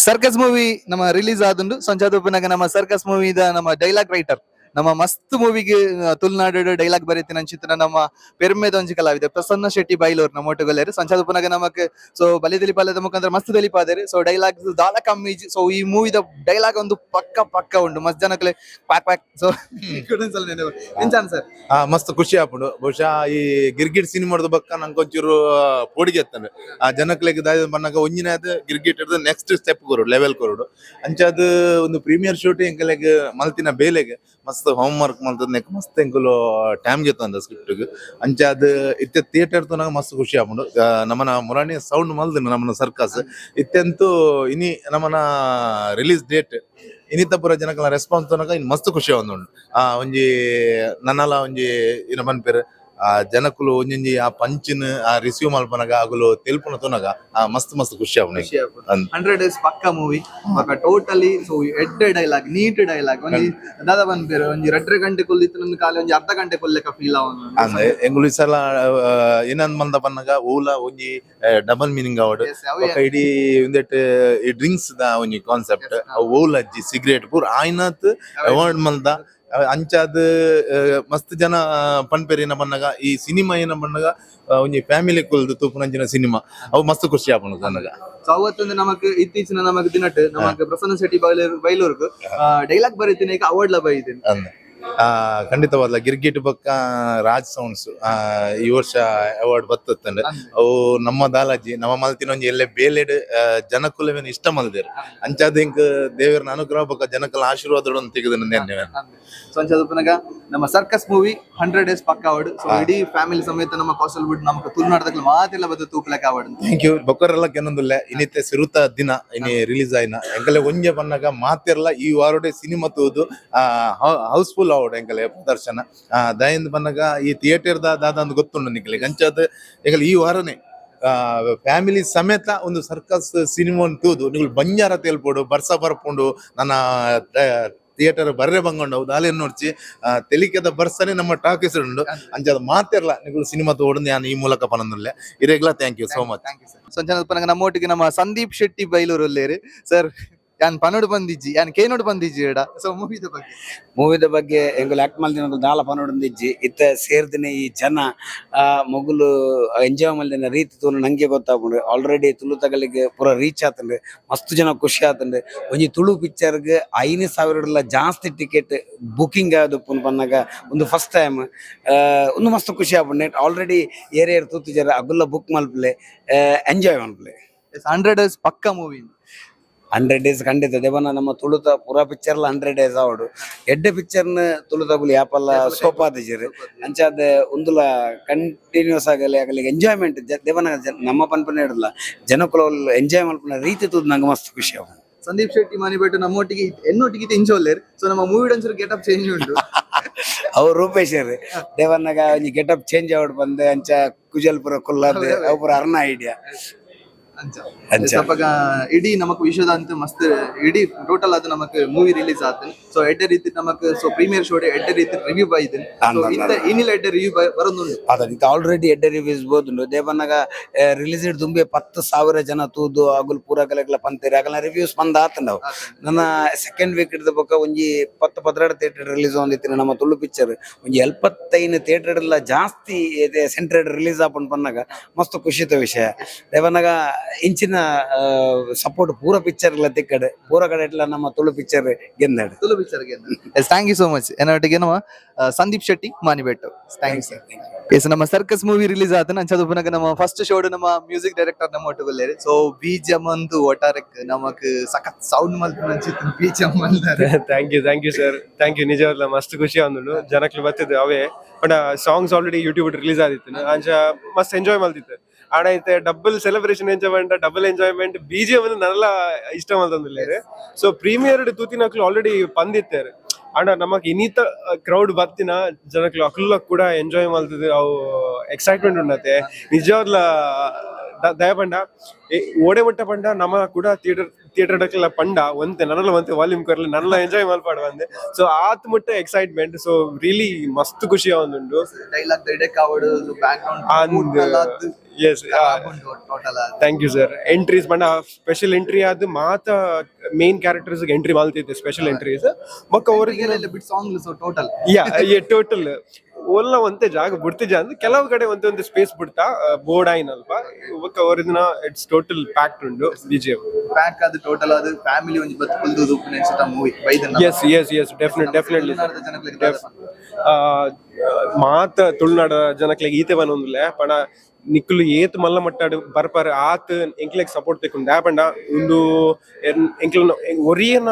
Circus movie ನಮ್ಮ release ಆದುಂಡು. ಸಂಚಾದ ಉಪ್ಪುನಗ ನಮ್ಮ ಸರ್ಕಸ್ ಮೂವಿದ ನಮ್ಮ ಡೈಲಾಗ್ ರೈಟರ್, ನಮ್ಮ ಮಸ್ತ್ ಮೂವಿಗೆ ತುಳುನಾಡು ಡೈಲಾಗ್ ಬರೀತಿನ ಅಂಚಿತ್ತಿನ ನಮ್ಮ ಪೆರ್ಮೆದ ಒಂಜಿ ಕಲಾವಿದೆ ಪ್ರಸನ್ನ ಶೆಟ್ಟಿ ಬೈಲೂರ್ ನಮ್ಮ ಒಟ್ಟುಗಲ್ಲೇರು. ಸಂಚಾದ ಉಪ್ಪುನಗ ನಮಕ್ ಸೊ ಬಲಿ ತೆಲಿಪಾಲದ ಮುಖಾಂತರ ಮಸ್ತ್ ತೆಲಿಪಾದೇರು. ಸೊ ಡೈಲಾಗ್ ದಾಲ ಕಮ್ಮಿ. ಸೊ ಈ ಮೂವಿದ ಡೈಲಾಗ್ ಒಂದು ಪಕ್ಕ ಪಕ್ಕ ಉಂಡು. ಮಸ್ತ್ ಜನಕ್ಲೆ quack quack. So ಎಂಚಾನ್ sir? ಮಸ್ತ್ ಖುಷಿ ಆಪುಂಡು. ಬಹುಶಃ ಈ ಗಿರ್ಗಿಟ್ ಸಿನಿಮಾದ ಬಕ್ಕ ನಂಗೆ ಒಂಚೂರು ಪೋಡಿಗೆ ಎತ್ತಂಡು. ಆ ಜನಕ್ಲೆಗ್ ದಾದ ಪನ್ನಗ ಒಂಜಿನಾದ್ ಗಿರ್ಗಿಟ್ ನೆಕ್ಸ್ಟ್ ಸ್ಟೆಪ್ ಕೊರಡು, ಲೆವೆಲ್ ಕೊರಡು. ಅಂಚಾದ್ ಒಂದು ಪ್ರೀಮಿಯರ್ ಶೂಟ್ ಎಂಕಲೆಗ್ ಮಲ್ತಿನ ಬೇಲೆಗ್ ಮಸ್ತ್ ಹೋಮ್ ವರ್ಕ್ ಮಲ್ತದ್ ನೆಕ್ ಮಸ್ತ್ ಎಂಕುಲು ಟೈಮ್ ಗೆತ್ತಂದ ಸ್ಕ್ರಿಪ್ಟ್. ಅಂಚಾದ್ ಇತ್ತೆ ಥಿಯೇಟರ್ ತೂನಗ ಮಸ್ತ್ ಖುಷಿ ಆಪುಂಡು. ನಮನ ಮುರಾಣಿ ಸೌಂಡ್ ಮಲ್ದಿನ ನಮ್ಮನ ಸರ್ಕಸ್ ಇತ್ತೆಂತೂ ಇನಿ ನಮನ ರಿಲೀಸ್ ಡೇಟ್ ಇನ್ನಿತ ಪೂರ ಜನಕಲ ರೆಸ್ಪಾನ್ಸ್ ತನಕ ಇನ್ ಮಸ್ತ್ ಖುಷಿ ಆವೊಂದುಂಡು. ಆ ಒಂಜಿ ನನಲ ಒಂಜಿ ಇನ ಪನ್ಪೆರ್, ಆ ಜನಕುಲು ಒಂಜೊಂಜಿ ಆ ಪಂಚಿನ ಆ ರಿಸೀವ್ ಮಲ್ಪನಗ, ಅಗುಲು ತೆಲ್ಪುನ ತೂನಗ ಆ ಮಸ್ತ್ ಮಸ್ತ್ ಖುಷಿ ಆಪುಂಡು. ಅಂದ್. 100 ಡೇಸ್ ಪಕ್ಕ ಮೂವಿ ಬೊಕ ಟೋಟಲಿ. ಸೊ ಎಡ್ಡೆ dialogue, neat dialogue. ಒಂಜಿ ದಾದ ಪನ್ಪೆರ್, ಒಂಜಿ 2.5 ಗಂಟೆ ಕುಲ್ಲಿತ್ತು ನನ್ನ ಖಾಲಿ ಒಂಜಿ ಅರ್ಧ ಗಂಟೆ ಕುಲ್ಲೆಕ ಫೀಲ್ ಆವೊಂದು. ಅಂದ್ ಎಂಗುಲು ಈ ಸಲ ಏನಂದ್ ಮಲ್ದ ಪನ್ನಗ ಓಲ ಒಂಜಿ ಡಬಲ್ ಮೀನಿಂಗ್ ಆವಡ್. ಅವೇ. ಬೊಕ ಇಡೀ ಉಂದೆಟ್ ಈ ಡ್ರಿಂಕ್ಸ್ ದ ಒಂಜಿ ಕಾನ್ಸೆಪ್ಟ್, ಅವು ಓಲ ಅಜ್ಜಿ ಸಿಗರೇಟ್ ಪೂರ ಆಯ್ನಾತ್ ಅವಾಯ್ಡ್ ಮಲ್ದ. ಅಂಚಾದ್ ಮಸ್ತ್ ಜನ ಪನ್ಪೆರ್ ಏನ ಪನ್ನಗ ಈ ಸಿನಿಮಾ ಏನ ಪನ್ನಗ ಒಂಜಿ ಫ್ಯಾಮಿಲಿ ಕುಲ್ದು ತೂಪುನಂಚಿನ ಸಿನಿಮಾ. ಅವು ಮಸ್ತ್ ಖುಷಿ ಆಪುಂಡು ನನಗ. ಸೊ ಅವತ್ತೊಂದು ನಮಕ್ ಇತ್ತೀಚಿನ ನಮಕ್ ದಿನಟ್ ನಮಕ್ ಪ್ರಸನ್ನ ಶೆಟ್ಟಿ ಬೈಲೂರ್ ಬೈಲೂರ್ಗ್ ಡೈಲಾಗ್ ಬರೀತೀನಿ, ಅವಾರ್ಡ್ ಲ ಬೈತೀನಿ. ಅಂದ್ ಖಂಡಿತವಾದ್ಲ ಗಿರ್ಗಿಟ್ ಬೊಕ್ಕ ರಾಜ್ ಸೌಂಡ್ಸ್ ಈ ವರ್ಷ ಅವಾರ್ಡ್ ಬತ್ತಂಡ್. ಅವು ನಮ್ಮ ದಾಲಾಜಿ ನಮ್ಮ ಮಲ್ತಿನ ಒಂಜಿ ಎಲ್ಲೆ ಬೇಲೆಡ್ ಜನಕುಲವೇನು ಇಷ್ಟ ಮಲ್ದೇರ್. ಅಂಚಾದ್ ಇಂಕ್ ದೇವರನ ಅನುಗ್ರಹ ಬೊಕ್ಕ ಜನಕುಲ ಆಶೀರ್ವಾದ ತೆಗೆದು. ಸೊ ಅಂಚಾದ ನಮ್ಮ circus movie 100 days ಪಕ್ಕ ಅವಾರ್ಡ್. ಸೊ ಇಡೀ ಫ್ಯಾಮಿಲಿ ಸಮೇತ ನಮ್ಮ ಕೋಸ್ಟಲ್ ವುಡ್ ನಮಕ್ ತುಳುನಾಡದಕ್ಲೆ ಮಾತೆಲ್ಲ ಬದ್ದು ತೂಪಲೆಕ ಅವಾರ್ಡ್. Thank you. ಬೊಕ್ಕರೆಲ್ಲ ಕೆನೊಂದುಲ್ಲೆ. ಇನ್ನಿತ್ತೆ ಸಿರುತ ದಿನ ಇನಿ ರಿಲೀಸ್ ಆಯ್ನ. ಎಂಕಲೆ ಒಂಜೆ ಬನ್ನಗ ಮಾತೆರ್ಲ ಈ ವಾರೋಡೆ ಸಿನಿಮಾ ತೂದು ಹೌಸ್ಫುಲ್ ಆವಡ್ ಎಂಕಲೆ ಪ್ರದರ್ಶನ. ದಯಿಂದ ಬನ್ನಗ ಈ ಥಿಯೇಟರ್ ದ ದಾದ ಅಂದ್ ಗೊತ್ತುಂಡು ನಿಕ್ಲೆ. ಅಂಚಾದ್ ಎಂಕಲೆ ಈ ವಾರನೇ ಫ್ಯಾಮಿಲಿ ಸಮೇತ ಒಂದು ಸರ್ಕಸ್ ಸಿನಿಮಾ ತೂದು ನಿಗುಲು ಬಂಜಾರ ತೇಲ್ಪೋಡು. ಬರ್ಸ ಬರ್ಪುಂಡು, ನನ್ನ ಥಿಯೇಟರ್ ಬರ್ರೆ ಬಂಗೊಂಡು ದಾಲೇನ್ ನೋಡ್ಚಿ. ತೆಲಿಕೆದ ಬರ್ಸನೆ ನಮ್ಮ ಟಾಕೀಸ್ ಉಂಡು. ಅಂಚಾದ ಮಾತೆರ್ಲ ನಿಗುಲು ಸಿನಿಮಾ ತೋಡು ನಾನು ಈ ಮೂಲಕ ಪನೊಂದುಲ್ಲೆ. ಇರೆಗ್ಲಾ thank you so much. Thank you sir. So ಅಂಚಾದ ನಮ್ಮೊಟ್ಟಿಗೆ ನಮ್ಮ ಸಂದೀಪ್ ಶೆಟ್ಟಿ ಬೈಲೂರು ಉಲ್ಲೇರು. ಸರ್, ಯಾನ್ ಪನೋಡು ಬಂದಿಜ್ಜಿ, ಯಾನ್ ಕೇನೋಡು ಬಂದಿಜ್ಜಿ ಎಡ. ಸೊ ಮೂವಿದ ಬಗ್ಗೆ? ಮೂವಿದ ಬಗ್ಗೆ ಎಂಗುಲು ಆಕ್ಟ್ ಮಲ್ದಿನ ದಾಲ ಪನೋಡೊಂದಿಜ್ಜಿ. ಇತ್ತ ಸೇರ್ದಿನ ಈ ಜನ ಆ ಮೊಗುಲು ಎಂಜಾಯ್ ಮಲ್ದಿನ ರೀತಿ ತೂನು ನಂಗೆ ಗೊತ್ತಾಪುಂಡು. ಆಲ್ರೆಡಿ ತುಳು ತಗಲಿಗೆ ಪೂರ ರೀಚ್ ಆತಂಡು, ಮಸ್ತ್ ಜನ ಖುಷಿ ಆತಂಡು. ಒಂಜಿ ತುಳು ಪಿಕ್ಚರ್ಗ್ 5000 ಜಾಸ್ತಿ ಟಿಕೆಟ್ ಬುಕಿಂಗ್ ಆದುಪ್ಪುನು ಪನ್ನಗ ಒಂದು ಫಸ್ಟ್ ಟೈಮ್. ಒಂದು ಮಸ್ತ್ ಖುಷಿ ಆಪುಂಡು. ಆಲ್ರೆಡಿ ಏರಿಯರ್ ತೂತುಜರ ಅಗುಲ್ಲ ಬುಕ್ ಮಲ್ಪಲೆ, ಎಂಜಾಯ್ ಮಲ್ಪಲೆ. 100 ಡೇಸ್ ಪಕ್ಕ ಮೂವಿ. 100 ಡೇಸ್ ಖಂಡಿತ ದೇವನ. ನಮ್ಮ ತುಳುತ ಪೂರಾ ಪಿಕ್ಚರ್ಲ 100 ಡೇಸ್ ಆವಡು. ಎಡ್ಡೆ ಪಿಕ್ಚರ್ನ ತುಳುತಗುಲು ಯಾಪಲ್ಲ ಸೋಪಾದಿಜರ್. ಅಂಚಾದ ಉಂದುಲ ಕಂಟಿನ್ಯೂಸ್ ಆಗಲಿ ಆಗಲಿ ಎಂಜಾಯ್ಮೆಂಟ್ ದೇವನ. ನಮ್ಮ ಪನ್ಪನೆ ಇಡಲ್ಲ, ಜನಕುಲ ಎಂಜಾಯ್ ಮಲ್ಪುನ ರೀತಿ ತೂದು ನಂಗೆ ಮಸ್ತ್ ಖುಷಿ ಆವು. ಸಂದೀಪ್ ಶೆಟ್ಟಿ ಮಾನಿಬೆಟ್ಟು ನಮ್ಮೊಟ್ಟಿಗೆ ಎನ್ನೊಟ್ಟಿಗೆ ಇಂಚ ಉಲ್ಲೇರು. ಸೊ ನಮ್ಮ ಮೂವಿ ಒಂಚೂರು ಗೆಟಪ್ ಚೇಂಜ್ ಉಂಟು. ಅವ್ರು ರೂಪೇಶರ್ ದೇವನ್ನಾಗ ಒಂಜಿ ಗೆಟಪ್ ಚೇಂಜ್ ಆವಡ್ ಬಂದೆ. ಅಂಚ ಕುಜಲ್ಪುರ ಕುಲ್ಲದ್ ಅವು ಪೂರ ಅರ್ನ ಐಡಿಯಾ. ಅಂಚ. ಅಂಚ. ಅಪಗ ಇಡೀ ನಮಕ್ ವಿಶ್ವದ ಅಂತ ಮಸ್ತ್ ಇಡೀ ಟೋಟಲ್ ಅದು ನಮಕ್ ಮೂವಿ ರಿಲೀಸ್ ಆತನ್. ಸೊ ಎಡ್ಡೆ ರೀತಿ ನಮಕ್ ಸೊ ಪ್ರೀಮಿಯರ್ ಶೋಡೆ ಎಡ್ಡೆ ರೀತಿ ರಿವ್ಯೂ ಬೈದನ್. ಸೊ ಇತ್ತ ಇನ್ನಿಲ್ಲ ಎಡ್ಡೆ ರಿವ್ಯೂ ಬರೋದುಂಡು. ಅದ ಆಲ್ರೆಡಿ ಎಡ್ಡೆ ರಿವ್ಯೂಸ್ ಬೋದುಂಡು. ದೇವನ್ನಾಗ ರಿಲೀಸ್ ದುಂಬೆ 10,000 ಜನ ತೂದು ಅಗುಲ್ ಪೂರ ಕಲೆಗ್ಲ ಪಂತೇರಿ ಅಗಲ ರಿವ್ಯೂಸ್ ಬಂದ ಆತಂಡವು. ನನ್ನ ಸೆಕೆಂಡ್ ವೀಕ್ ಹಿಡಿದ ಬೊಕ್ಕ ಒಂಜಿ 10 12 ಥಿಯೇಟರ್ ರಿಲೀಸ್ ಒಂದಿತ್ತಿನ ನಮ್ಮ ತುಳು ಪಿಕ್ಚರ್ ಒಂಜಿ 75 ಥಿಯೇಟರ್ ಎಲ್ಲ ಜಾಸ್ತಿ ಸೆಂಟ್ರೇಡ್ ರಿಲೀಸ್ ಆಪುಂಡು ಪನ್ನಾಗ ಮಸ್ತ್ ಖುಷಿತ ವಿಷಯ. ದೇವನಾಗ ಇಂಚಿನ ಸಪೋರ್ಟ್ ಪೂರ ಪಿಕ್ಚರ್ ಎಲ್ಲ ತಿಕ್ಕಡೆ ಪೂರ ಕಡೆ ಇಟ್ಲ ನಮ್ಮ ತುಳು ಪಿಕ್ಚರ್ ಗೆಂದಾಡು. Tulu picture. Thank you so much. ಎನ್ನೊಟ್ಟಿಗೆ ನಮ್ಮ Sandeep Shetty ಮಾನಿಬೆಟ್ಟು. Thank you sir. S, ನಮ್ಮ circus movie release ಆತನ. ಅಂಚದ ಪುನಗ ನಮ್ಮ ಫಸ್ಟ್ ಶೋಡ್ ನಮ್ಮ ಮ್ಯೂಸಿಕ್ ಡೈರೆಕ್ಟರ್ ನಮ್ಮ ಒಟ್ಟುಗುಲ್ಲೇರು. ಸೊ ಬಿಜಿಎಂ ಅಂತೂ ಒಟ್ಟಾರೆಕ್ ನಮಕ್ ಸಖತ್ ಸೌಂಡ್ ಮಲ್ಪುನ ಬಿಜಿಎಂ ಮಲ್ದಾರೆ. Thank you, thank you sir, thank you. ನಿಜವಾಗ್ಲ ಮಸ್ತ್ ಖುಷಿ ಆಂದುಂಡು. ಜನಕ್ಲು ಬತ್ತಿದ್ದು ಅವೇ ಪಂಡ songs already YouTube release ಆದಿತ್ತು. ಅಂಚ ಮಸ್ತ್ ಎಂಜಾಯ್ ಮಲ್ತಿತ್ತು. ಆಡ ಐತೆ double celebration enjoy double enjoyment. BGM ನಲ್ಲ ಇಷ್ಟ ಮಲ್ತೊಂದುಲ್ಲೇರು. ಸೊ ಪ್ರೀಮಿಯರ್ ತೂತಿನಕ್ಲು ಆಲ್ರೆಡಿ ಪಂದಿತ್ತೇರು. ಆಂಡ ನಮಕ್ ಇನ್ನಿತ ಕ್ರೌಡ್ ಬತ್ತಿನ ಜನಕ್ಲು ಅಕ್ಲ ಕೂಡ ಎಂಜಾಯ್ ಮಲ್ತದು, ಅವು ಎಕ್ಸೈಟ್ಮೆಂಟ್ ಉಂಡತೆ. ನಿಜವಾಗ್ಲ ದಯ ಪಂಡ ಓಡೆ ಮಟ್ಟ ಪಂಡ ನಮ್ಮ ಕೂಡ ಥಿಯೇಟರ್ ಥಿಯೇಟರ್ ಡಕ್ಲ ಪಂಡ ಒಂತೆ ನನಲ ಒಂತೆ ವಾಲ್ಯೂಮ್ ಕೊರ್ಲೆ ನನಲ ಎಂಜಾಯ್ ಮಲ್ಪಾಡ್ ಬಂದೆ. ಸೊ ಆತ್ ಮುಟ್ಟ excitement. So really ಮಸ್ತ್ ಖುಷಿ ಆವೊಂದುಂಡು. ಡೈಲಾಗ್ ದೆಡೆಕ್ ಆವಡು, back ground S total. Thank you sir. Entries ಪಂಡ ಸ್ಪೆಷಲ್ ಎಂಟ್ರಿ ಆದ್ ಮಾತ main characters entry ಮಲ್ತಿದ್ದೆ special entries ಬೊಕ್ಕ original bit song, so total. Yeah, total ಒಲ್ಲ ಒಂತೆ ಜಾಗ ಬಿಡ್ತಿಜ ಅಂದ್ರೆ ಕೆಲವು ಕಡೆ ಒಂತೆ ಒಂತೆ ಸ್ಪೇಸ್ ಬಿಡ್ತಾ ಬೋರ್ಡ್ ಆಯ್ನಲ್ಪ. ಬೊಕ್ಕ original it's total packed ಉಂಡು ಬಿಜಿಎಂ. ಪ್ಯಾಕ್ ಅದು ಟೋಟಲ್ ಅದು ಫ್ಯಾಮಿಲಿ ಒಂಜಿ ಬತ್ ಕುಲ್ದು ಉಪ್ಪುನ ಮೂವಿ ಬೈದನ್ನ. Yes, definitely. ಮಾತ ತುಳುನಾಡ ಜನಕ್ಲೆಗ್ ಈತೆ ಬನೊಂದುಲ್ಲೆ ಪಣ ನಿಕ್ಕುಲು ಏತ್ ಮಲ್ಲ ಮಟ್ಟಾಡು ಬರ್ಪರ್ ಆತ್ ಎಂಕ್ಲೆಗ್ ಸಪೋರ್ಟ್ ತಿಕ್ಕುಂಡು. ಪಂಡ ಉಂದು ಎಂಕ್ಲೆನ ಒರಿಯನ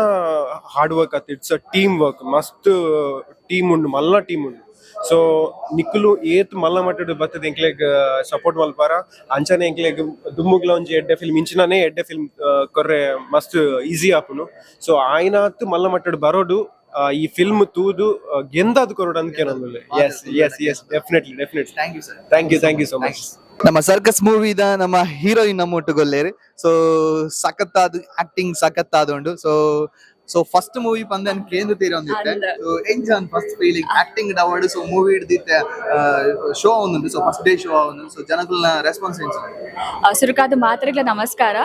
ಹಾರ್ಡ್ ವರ್ಕ್ ಆತ್, it's a team work. ಮಸ್ತ್ ಟೀಮ್ ಉಂಡು, ಮಲ್ಲ ಟೀಮ್ ಉಂಡು. ಸೊ ನಿಕ್ಕುಲು ಏತ್ ಮಲ್ಲ ಮಟ್ಟಡ್ ಬತ್ತದ ಎಂಕ್ಲೆಗ್ ಸಪೋರ್ಟ್ ಮಲ್ಪಾರ, ಅಂಚನೆ ಎಂಕ್ಲೆಗ್ ದುಮ್ಮುಗ್ಲ ಒಂಜಿ ಎಡ್ಡೆ ಫಿಲ್ಮ್, ಇಂಚಿನನೇ ಎಡ್ಡೆ ಫಿಲ್ಮ್ ಕೊರ್ರೆ ಮಸ್ತ್ ಈಸಿ ಆಪುನು. ಸೊ ಆಯ್ನಾತ್ ಮಲ್ಲ ಮಟ್ಟಡ್ ಬರೋಡು, ಈ ಫಿಲ್ಮ್ ತೂದು ಗೆಂದಾದ್ ಕೊರಡು ಅಂದ್ಕೆ ನಂದುಲ್ಲೆ. Yes, definitely, definitely. Thank you sir. Thank you, thank you so much. ನಮ್ಮ ಸರ್ಕಸ್ ಮೂವಿದ ನಮ್ಮ ಹೀರೋಯಿನ್ ನಮ್ಮ ಒಟ್ಟುಗೊಲ್ಲೇರು. ಸೊ ಸಖತ್ತಾದ ಆಕ್ಟಿಂಗ್, ಸಖತ್ತಾದ ಉಂಡು. So so first movie ಪಂದನ್ ಕೇಂದ್ರ ತೀರ ಒಂದಿತ್ತೆ. ಸೊ ಎಂಜಾನ್ first feeling acting award, so movie ಹಿಡ್ದಿತ್ತೆ show ಒಂದುಂಡು, so first day show ಒಂದು, ಸೊ ಜನಕುಲ್ನ ರೆಸ್ಪಾನ್ಸ್ ಎಂಚ? ಸುರುಕಾದ ಮಾತ್ರೆಗ್ಲ ನಮಸ್ಕಾರ.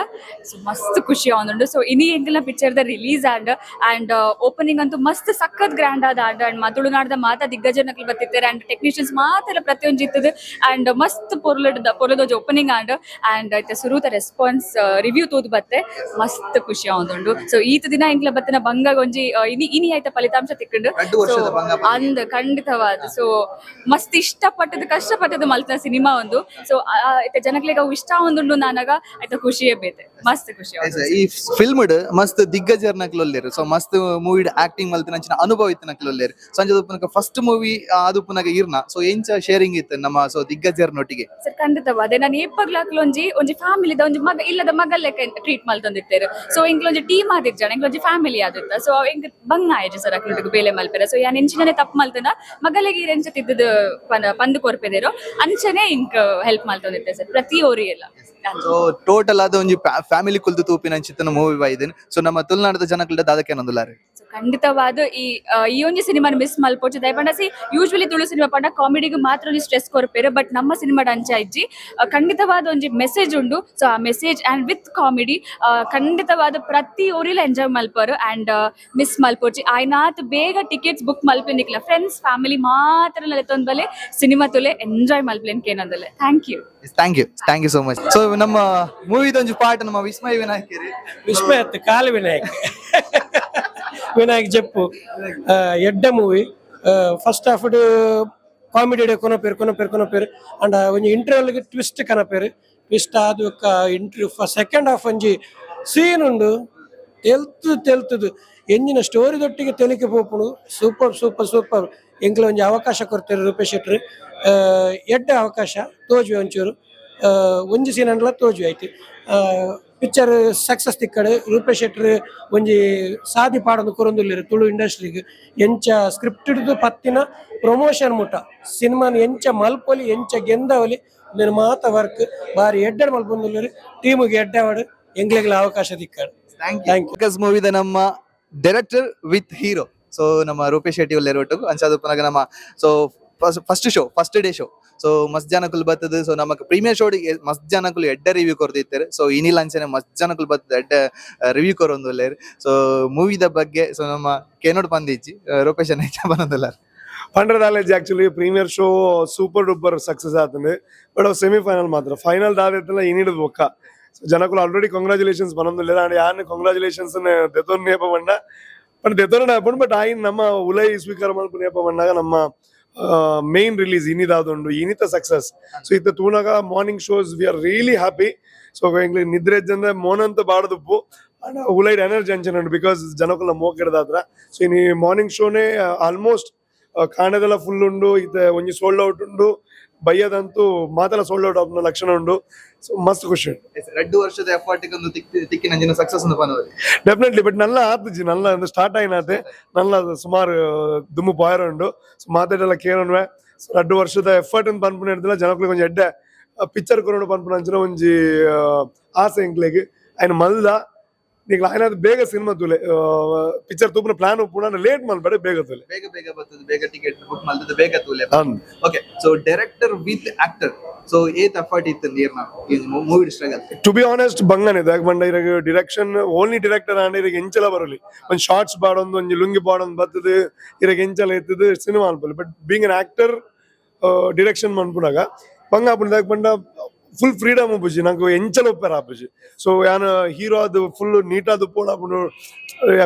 ಸೊ ಮಸ್ತ್ ಖುಷಿ ಆವೊಂದುಂಡು. ಸೊ ಇನಿ ಎಂಕಲ್ನ picture the release and and opening ಅಂತೂ ಮಸ್ತ್ ಸಖತ್ ಗ್ರ್ಯಾಂಡ್ ಆದ ಆಂಡ್. ಅಂಡ್ ತುಳುನಾಡ್ದ ಮಾತ ದಿಗ್ಗಜನಕ್ಲು ಬತ್ತಿತ್ತೆರ್ ಅಂಡ್ ಟೆಕ್ನಿಷಿಯನ್ಸ್ ಮಾತೆಲ್ಲ ಪ್ರತಿಯೊಂಜಿ ಇತ್ತದ. ಅಂಡ್ ಮಸ್ತ್ ಪೊರ್ಲುದ ಪೊರ್ಲುದೊಂಜಿ opening and. And ಐತ ಸುರೂತ ರೆಸ್ಪಾನ್ಸ್ ರಿವ್ಯೂ ತೂದು ಬತ್ತೆ, ಮಸ್ತ್ ಖುಷಿ ಆವೊಂದುಂಡು. ಸೊ ಈತ ದಿನ ಎಂಕ್ಲ ಬತ್ತಿನ ಬಂಗಾಗ ಒಂಜಿ ಇನಿ ಇನಿ ಐತ ಫಲಿತಾಂಶ ತಿಕ್ಕುಂಡು. 2 ವರ್ಷದ ಬಂಗ. ಅಂದ್, ಖಂಡಿತವಾದ. ಸೊ ಮಸ್ತ್ ಇಷ್ಟಪಟ್ಟದ್ದು ಕಷ್ಟಪಟ್ಟದ್ದು ಮಲ್ತಿನ ಸಿನಿಮಾ ಒಂದು. ಸೊ ಐತ ಜನಕ್ಲೆಗ್ ಅವು ಇಷ್ಟ ಒಂದುಂಡು ನಾನಾಗ ಐತ ಖುಷಿಯೇ ಬೇತೆ, ಮಸ್ತ್ ಖುಷಿ ಆವೊಂದುಂಡು. ಈ ಫಿಲ್ಮ್ ಮಸ್ತ್ ದಿಗ್ಗಜರ್ನಕ್ಲು ಉಲ್ಲೆರ್. ಸೊ ಮಸ್ತ್ ಮೂವಿ ಆಕ್ಟಿಂಗ್ ಮಲ್ತಿನ ಅಂಚಿನ ಅನುಭವ ಇತ್ತಿನಕ್ಲು ಉಲ್ಲೆರ್. ಸಂಜೆ ಉಪ್ಪುನಕ ಫಸ್ಟ್ ಮೂವಿ ಆದುಪ್ಪುನಗ ಇರ್ನ, ಸೊ ಎಂಚ ಶೇರಿಂಗ್ ಇತ್ತು ನಮ್ಮ ಸೊ ದಿಗ್ಗಜರ್ನೊಟ್ಟಿಗೆ? ಸರ್, ಖಂಡಿತವಾದ. ನಾನು ಏಪಗ್ಲಾಕ್ಲ ಒಂಜಿ ಒಂಜಿ ಫ್ಯಾಮಿಲಿದ ಒಂಜಿ ಮಗ ಇಲ್ಲದ ಮಗ ಲೆಕ್ಕ ಟ್ರೀಟ್ ಮಲ್ತೊಂದಿತ್ತೇರು. ಸೊ ಎಂಕ್ಲೊಂಜಿ ಟೀಮ್ ಆದಿಜ್ಜಾಣ, ಎಂಕ್ಲೊಂಜಿ ಫ್ಯಾಮಿಲಿ ಆದಿತ್ತ. ಸೊ ಎಂಕ್ ಬಂಗ ಆಯ್ಜಿ ಸರ್ ಅಕ್ಲೊಟ್ಟಿಗೆ ಬೇಲೆ ಮಲ್ಪೆರೆ. ಸೊ ಯಾನ್ ಎಂಚಿನನೆ ತಪ್ಪು ಮಲ್ತನ ಮಗಲಿಗೆ ಈರೆಂಚ ತಿದ್ದದ ಪಂದು ಕೊರ್ಪೆದೇರೋ ಅಂಚನೆ ಇಂಕ್ ಹೆಲ್ಪ್ ಮಲ್ತೊಂದಿತ್ತೆ ಸರ್ ಪ್ರತಿ ಓರಿ ಎಲ್ಲ. ಸೊ ಟೋಟಲ್ ಆದ ಒಂಜಿ ಫ್ಯಾಮಿಲಿ ಕುಲ್ದು ತೂಪಿನ ಅಂಚಿತ್ತನ ಮೂವಿ ಬೈದಿನ. ಸೊ ನಮ್ಮ ತುಳುನಾಡದ ಜನಕ್ಲೆ ದಾದಕೇನೊಂದುಲ್ಲಾರೆ? ಸೊ ಖಂಡಿತವಾದ ಈ ಒಂಜಿ ಸಿನಿಮಾನ ಮಿಸ್ ಮಲ್ಪೊಚ್ಚು. ದಯಪಂಡ C usually Tulu cinema ಪಂಡ ಕಾಮಿಡಿಗೆ ಮಾತ್ರ ಒಂಜಿ ಸ್ಟ್ರೆಸ್ ಕೊರ್ಪೇರು, ಬಟ್ ನಮ್ಮ ಸಿನಿಮಾ ಅಂಚ ಇಜ್ಜಿ. ಖಂಡಿತವಾದ ಒಂಜಿ ಮೆಸೇಜ್ ಉಂಡು. ಸೊ ಆ message and with comedy ಖಂಡಿತವಾದ ಪ್ರತಿ ಊರಿಲ ಎಂಜಾಯ್ ಮಲ್ಪರು ಅಂಡ್ ಮಿಸ್ ಮಲ್ಪೊಚ್ಚಿ. ಆಯ್ನಾತ್ ಬೇಗ ಟಿಕೆಟ್ಸ್ ಬುಕ್ ಮಲ್ಪೆ. ಫ್ರೆಂಡ್ಸ್ ಫ್ಯಾಮಿಲಿ ಮಾತ್ರ ಬಲೆ ಸಿನಿಮಾ ತುಲೆ ಎಂಜಾಯ್ ಮಲ್ಪ್ಲೇನ್ ಕೇನಂದಲೆ. Thank you. Thank you, thank you so much. So ನಮ್ಮ ಮೂವಿದೊಂಜಿ ಪಾರ್ಟ್ ನಮ್ಮ ವಿಸ್ಮಯ ವಿನಾಯಕರಿ. ವಿಸ್ಮಯ ಅತ್ತು, ಕಾಲು ವಿನಾಯಕ್, ವಿನಾಯಕ್ ಜಪ್ಪು. ಎಡ್ಡೆ movie. First half comedy ಕೊನಪೇರು ಕೊನಪೇರು ಕೊನಪೇರು ಅಂಡ್ ಒಂಜಿ ಇಂಟರ್ವಲ್ ಟ್ವಿಸ್ಟ್ ಕನಪೇರು. ಟ್ವಿಸ್ಟ್ ಆದ್ entry second half ಒಂಜಿ ಸೀನ್ ಉಂಡು, ತೆಲ್ತು ತೆಲ್ತುದು ಎಂಜಿನ ಸ್ಟೋರಿ ದೊಟ್ಟಿಗೆ ತೆಲಿಕೆ ಪೋಪುಂಡು. Super super super. ಎಂಕ್ಲ ಒಂಜಿ ಅವಕಾಶ ಕೊಡ್ತಾರೆ ರೂಪೇಶ್ ಶೆಟ್ರು, ಎಡ್ಡೆ ಅವಕಾಶ ತೋಜುವೆ ಒಂಚೂರು. ಒಂಜಿ ಸೀನ್ ಅಂಡ್ಲ ತೋಜುವೆ ಐತಿ. Picture success ತಿಕ್ಕಡು. ರೂಪೇಶ್ ಶೆಟ್ರು ಒಂಜಿ ಸಾದಿ ಪಾಡೊಂದು ಕೊರೊಂದುಲ್ಲೆರ್ ತುಳು ಇಂಡಸ್ಟ್ರಿಗೆ. ಎಂಚ ಸ್ಕ್ರಿಪ್ಟ್ ಹಿಡಿದು ಪತ್ತಿನ ಪ್ರಮೋಷನ್ ಮುಟ ಸಿನಿಮಾನ್ ಎಂಚ ಮಲ್ಪೊಲಿ, ಎಂಚ ಗೆಂದವಲಿ, ಉಂದೆನ್ ಮಾತ ವರ್ಕ್ ಬಾರಿ ಎಡ್ಡೆ ಮಲ್ಪೊಂದುಲ್ಲೆರ್. ಟೀಮುಗೆ ಎಡ್ಡೆ ಆವಡ್, ಎಂಕ್ಲೆಗ್ಲ ಅವಕಾಶ ತಿಕ್ಕಡ್. Thank thank you. ಮೂವಿದ ನಮ್ಮ director with hero, so ನಮ್ಮ ರೂಪೇಶ್ ಶೆಟ್ಟಿ ಉಲ್ಲೆರ್ ಒಟ್ಟುಗು. ಅಂಚಾದ್ ಉಪ್ಪುನಗ ನಮ್ಮ so first show, first day show, so ಮಸ್ತ್ ಜನಕುಲು ಬತ್ತದು. ಸೊ ನಮಕ್ ಪ್ರೀಮಿಯರ್ ಶೋ ಮಸ್ತ್ ಜನಕುಲು ಎಡ್ಡೆ ರಿವ್ಯೂ ಕೊರ್ದಿತ್ತೆರ್. ಸೊ ಇನಿಲ್ ಅಂಚನೆ ಮಸ್ತ್ ಜನಕುಲು ಬತ್ತದ ಎಡ್ಡೆ ರಿವ್ಯೂ ಕೊರೊಂದುಲ್ಲೆರ್. ಸೊ ಮೂವಿದ ಬಗ್ಗೆ ಸೊ ನಮ್ಮ ಕೇನೋಡ್ ಪಂದಿಜ್ಜಿ, ರೂಪೇಶ್ ಅಣ್ಣ ಪನೊಂದುಲ್ಲಾರ್. ಪಂಡ್ರದಾಲೇಜ್ actually premiere show super duper success ಆತಂದೆ, but ಅವು ಸೆಮಿಫೈನಲ್ ಮಾತ್ರ. ಫೈನಲ್ ದಾದೈತಲ್ಲ ಇನಿಡ್ ಬೊಕ್ಕ. ಸೊ ಜನಕುಲು ಆಲ್ರೆಡಿ ಕಂಗ್ರಾಚುಲೇಷನ್ಸ್ ಪನೊಂದುಲ್ಲೆರ್. ಅಂಡ್ ಯಾನ್ ಕಂಗ್ರಾಚುಲೇಷನ್ಸ್ ದೆತೊನ್ ನೇಪ ಪಂಡ ಬಟ್ ದೆತೊನ ಪಂಡ್, ಬಟ್ ಆಯಿನ್ ನಮ್ಮ ಉಲೈ ಸ್ವೀಕಾರ ಮಲ್ಪು ನೇಪ ಪಂಡಾಗ ನಮ್ಮ ಮೇನ್ ರಿಲೀಸ್ ಇನಿದಾದುಂಡು, ಇನಿತ ಸಕ್ಸಸ್. ಸೊ ಇತ್ತ ತೂನಗ morning shows we are really happy. So ಎಂಕ್ಲೆ ನಿದ್ರೆ ಇಜ್ಜಂದೆ ಮೋನಂತ ಬಾಡದುಪ್ಪು ಅಂಡ್ ಉಲೈಡ್ ಎನರ್ಜಿ ಅಂಚನೆ ಉಂಡು, because ಜನಕುಲ ಮೋಕೆಡ್ದಾದ್ರ. ಸೊ ಇನಿ ಮಾರ್ನಿಂಗ್ ಶೋನೇ ಆಲ್ಮೋಸ್ಟ್ ಕಾಣದೆಲ್ಲ ಫುಲ್ ಉಂಡು. ಇತ್ತೆ ಒಂಜಿ ಸೋಲ್ಡ್ ಔಟ್ ಉಂಡು. ಬಯ್ಯದಂತೂ ಮಾತೆಲ್ಲ ಸೋಲ್ಡ್ ಔಟ್ ಆಪುನ ಲಕ್ಷಣ ಉಂಡು. ಸೊ ಮಸ್ತ್ ಖುಷಿ ಉಂಡು. 2 ವರ್ಷದ ಎಫರ್ಟ್ ಒಂದು ತಿಕ್ಕಿನ ಸಕ್ಸಸ್ ಒಂದು ಪನೋಲಿ. ಡೆಫಿನೆಟ್ಲಿ, ಬಟ್ ನಲ್ಲ ಆತುಜಿ, ನಲ್ಲ ಒಂದು ಸ್ಟಾರ್ಟ್ ಆಯ್ನಾತೆ ನಲ್ಲ ಸುಮಾರು ದುಮ್ಮು ಪಾಯರ ಉಂಡು. ಸೊ ಮಾತಾಡೆಲ್ಲ ಕೇಳೋಣವೆ. ಸೊ 2 ವರ್ಷದ ಎಫರ್ಟ್ ಅಂತ ಪನ್ಪುನ ಹಿಡ್ದಿಲ್ಲ, ಜನಕ್ಕುಲು ಒಂಜಿ ಎಡ್ಡೆ ಪಿಕ್ಚರ್ ಕೊರೊಡು ಪನ್ಪುನ ಅಂಚಿನ ಒಂಜಿ ಆಸೆ ಎಂಕ್ಲೆಗ್. ಐನ್ ಮಲ್ದ ನಿಕ್ಲ ಆಯ್ನಾತ್ ಬೇಗ ಸಿನಿಮಾ ತೂಲೆ. ಪಿಕ್ಚರ್ ತೂಪುನ ಪ್ಲಾನ್ ಉಪ್ಪುನ ಲೇಟ್ ಮಲ್ಪಡೆ, ಬೇಗ ತೂಲೆ. ಬೇಗ ಬೇಗ ಬರ್ತದೆ, ಬೇಗ ಟಿಕೆಟ್ ಬುಕ್ ಮಲ್ತದ ಬೇಗ ತೂಲೆ. ಅಂದ್. Okay, so director with actor, so ಏತ್ ಎಫರ್ಟ್ ಇತ್ತು ನೀರ್ನ movie struggle? To be honest, ಬಂಗನೆ. ದಾಯೆ ಪಂಡ ಇರಗ್ ಡಿರೆಕ್ಷನ್ ಓನ್ಲಿ ಡಿರೆಕ್ಟರ್ ಆಂಡ ಇರಗ್ ಎಂಚಲ ಬರಲಿ, ಒಂಜಿ ಶಾರ್ಟ್ಸ್ ಪಾಡೊಂದು, ಒಂಜಿ ಲುಂಗಿ ಪಾಡೊಂದು ಬತ್ತದು ಇರಗ್ ಎಂಚಲ ಇತ್ತದು ಸಿನಿಮಾ ಅನ್ಪೊಲಿ. But being an actor direction ಮನ್ಪುನಾಗ ಬಂಗ ಆಪುಂಡು. ದಾಯೆ ಪಂಡ ಫುಲ್ ಫ್ರೀಡಮ್ ಉಪ್ಪುಜಿ ನಂಗೆ, ಎಂಚಲ ಉಪ್ಪೆರ ಆಪುಜಿ. ಸೊ ಯಾನ್ ಹೀರೋ ಅದು ಫುಲ್ ನೀಟ್ ಆದ್ ಉಪ್ಪೊಡಾಪುಂಡು,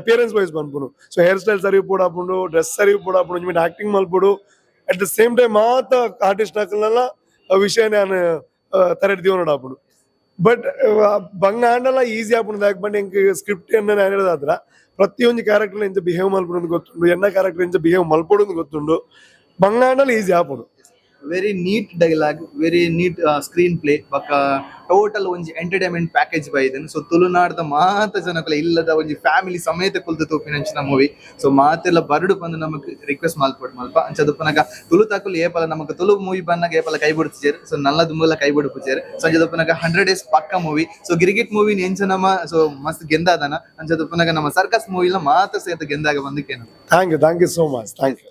ಅಪಿಯರೆನ್ಸ್ ವೈಸ್ ಪನ್ಪುನು. ಸೊ ಹೇರ್ ಸ್ಟೈಲ್ ಸರಿ ಉಪ್ಪೊಡಾಪುಂಡು, ಡ್ರೆಸ್ ಸರಿ ಉಪ್ಪೊಡಾಪುಂಡು, ಒಂಜಿ ಆಕ್ಟಿಂಗ್ ಮಲ್ಪೊಡು. ಅಟ್ the same time ಮಾತ ಆರ್ಟಿಸ್ಟ್ ಅಕಲ್ನೆಲ್ಲ ವಿಷಯ ಯಾನ್ ತರೆಟ್ ದೀವೊನೊಡಾಪುಂಡು. ಬಟ್ ಬಂಗ ಆಂಡಲ ಈಸಿ ಆಪುಂಡು. ದಾಯೆ ಪಂಡ ಎಂಕ್ ಸ್ಕ್ರಿಪ್ಟ್ ಎನ್ನ ಹೇಳಿದಾದ್ರ ಪ್ರತಿಯೊಂಜಿ ಕ್ಯಾರೆಕ್ಟರ್ ಎಂಚ ಬಿಹೇವ್ ಮಲ್ಪುಂಡು ಗೊತ್ತುಂಡು, ಎನ್ನ ಕ್ಯಾರೆಕ್ಟರ್ ಎಂಚ ಬಿಹೇವ್ ಮಲ್ಪೊಡು ಗೊತ್ತುಂಡು. ಬಂಗ ಆಂಡಲ ಈಸಿ ಆಪುಂಡು. Very neat dialogue, very neat screen play, ಬೊಕ್ಕ ಟೋಟಲ್ ಒಂಜಿ ಎಂಟರ್ಟೈನ್ಮೆಂಟ್ ಪ್ಯಾಕೇಜ್ ಬೈದನ್. ಸೊ ತುಳುನಾಡ್ದ ಮಾತ ಜನಕುಲ ಇಲ್ಲದ ಒಂಜಿ ಫ್ಯಾಮಿಲಿ ಸಮೇತ ಕುಲ್ದು ತೂಪಿನಂಚಿನ ಮೂವಿ. ಸೊ ಮಾತೆಲ್ಲ ಬರಡು ಬಂದು ನಮಕ್ ರಿಕ್ವೆಸ್ಟ್ ಮಲ್ಪೊಡು ಮಲ್ಪ. ಅಂಚ ದುಪ್ಪನಗ ತುಳು ತಾಕುಲು ಏಪಲ ನಮಕ್ ತುಳು ಮೂವಿ ಬಂದಾಗ ಏಪಲ ಕೈ ಬಿಡ್ತಿಜೇರ್. ಸೊ ನಲ್ಲ ದುಂಬುಲ ಕೈ ಬಿಡುಪುಜೇರ್. ಸೊ ಅಂಚ ದುಪ್ಪನಗ 100 ಡೇಸ್ ಪಕ್ಕ ಮೂವಿ. ಸೊ ಗಿರಿಗಿಟ್ ಮೂವಿ ಎಂಚ ನಮ್ಮ ಸೊ ಮಸ್ತ್ ಗೆಂದಾದನ, ಅಂಚ ದುಪ್ಪನಗ ನಮ್ಮ ಸರ್ಕಸ್ ಮೂವಿ ಮಾತ್ರ ಸೇತ ಗೆಂದಾಗ ಬಂದಕ್ಕೇನು. Thank you, thank you so much, thank you.